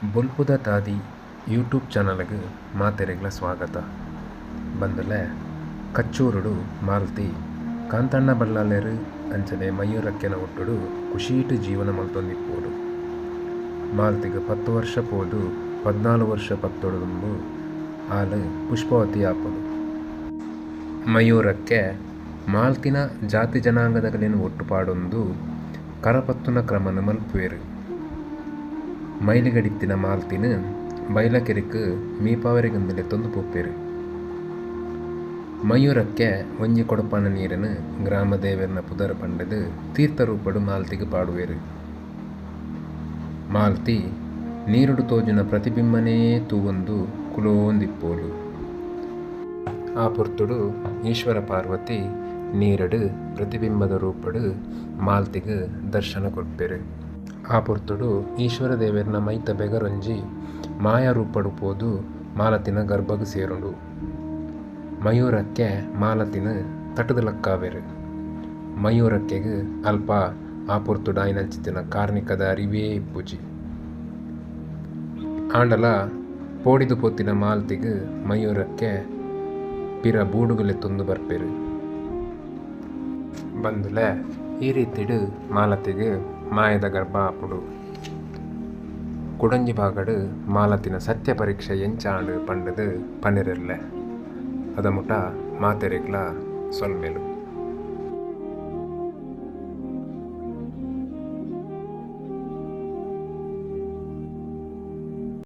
ಬೊಲ್ಪುದ ತಾದಿ YouTube channel ಗ್ ಮಾತೆರೆಗ್ಲ ಸ್ವಾಗತ. ಬಂಧುಲೆ ಕಚ್ಚೂರುಡು ಮಾಲ್ತಿ ಕಾಂತಣ್ಣ ಬಲ್ಲಾಲೆರ್ ಅಂಚನೆ ಮಯೂರಕ್ಕೆನ ಒಟ್ಟುಡು ಖುಷೀಟ್ ಜೀವನ ಮಲ್ತೊಂದಿಪ್ಪುವೊಲು. ಮಾಲ್ತಿಗ್ ಪತ್ತ್ ವರ್ಷ ಪೋದು 14 ವರ್ಷ ಪತ್ತೊಡು ದುಂಬು ಆಲ್ ಪುಷ್ಪಾವತಿ ಆಪೊಲು. ಮಯೂರಕ್ಕೆ ಮಾಲ್ತಿನ ಜಾತಿ ಜನಾಂಗದಗಲೆನ್ ಒಟ್ಟು ಪಾಡೊಂದು ಕರ ಪತ್ತುನ ಕ್ರಮನ್ ಮಲ್ಪುವೆರ್. ಮೈಲಿಗೆಡಿತ್ತಿನ ಮಾಲ್ತಿನ್ ಬೈಲಕೆರೆಕ್ ಮೀಪಾವರೆಗ್ಂದ್ ಲೆತ್ತೊಂದು ಪೋಪೆರ್. ಮಯೂರಕ್ಕೆ ಒಂಜಿ ಕೊಡಪಾನ ನೀರುನ್ ಗ್ರಾಮ ದೇವೆರ್ನ ಪುದರ್ ಪಂಡುದ್ ತೀರ್ಥ ರೂಪಡ್ ಮಾಲ್ತಿಗ್ ಪಾಡುವೆರ್. ಮಾಲ್ತಿ ನೀರುಡು ತೋಜುನ ಪ್ರತಿಬಿಂಬನೇ ತೂವೊಂದು ಕುಲೋಂದಿಪ್ಪುವೊಲು. ಆ ಪೊರ್ತುಡು ಈಶ್ವರ ಪಾರ್ವತಿ ನೀರುಡು ಪ್ರತಿಬಿಂಬದ ರೂಪಡ್ ಮಾಲ್ತಿಗ್ ದರ್ಶನ ಕೊರ್ಪೆರ್. ಆ ಪೊರ್ತುಡು ಈಶ್ವರ ದೇವೆರ್ನ ಮೈತ ಬೆಗರೊಂಜಿ ಮಾಯ ರೂಪಡ್ ಪೋದು ಮಾಲತಿನ ಗರ್ಭಗ್ ಸೇರುಂಡು. ಮಯೂರಕ್ಕೆ ಮಾಲತಿನ್ ತಟುದು ಲಕ್ಕಾವೆರ್. ಮಯೂರಕ್ಕೆಗ್ ಅಲ್ಪ ಆ ಪೊರ್ತುಡು ಆಯಿನಂಚಿತ್ತಿನ ಕಾರ್ನಿಕದ ಅರಿವೇ ಇಪ್ಪುಜಿ. ಆಂಡಲ ಪೋಡಿದ್ ಪೋತಿನ ಮಾಲ್ತಿಗ್ ಮಯೂರಕ್ಕೆ ಪಿರ ಬೂಡುಗು ಲೆತ್ತೊಂದು ಬರ್ಪೆರ್. ಬಂಧುಲೆ ಈ ರೀತಿಡ್ ಮಾಲತಿಗ್ ಮಾಯದ ಗರ್ಭ ಆಪುಂಡು. ಕುಡೊಂಜಿ ಭಾಗಡ್ ಮಾಲತಿನ ಸತ್ಯ ಪರೀಕ್ಷೆ ಎಂಚ ಆಂಡ್ ಪಂಡುದ್ ಪನೆರೆಲ್ಲೆ. ಅದಮುಟ ಮಾತೆರೆಗ್ಲಾ ಸೊಲ್ಮೆಲು.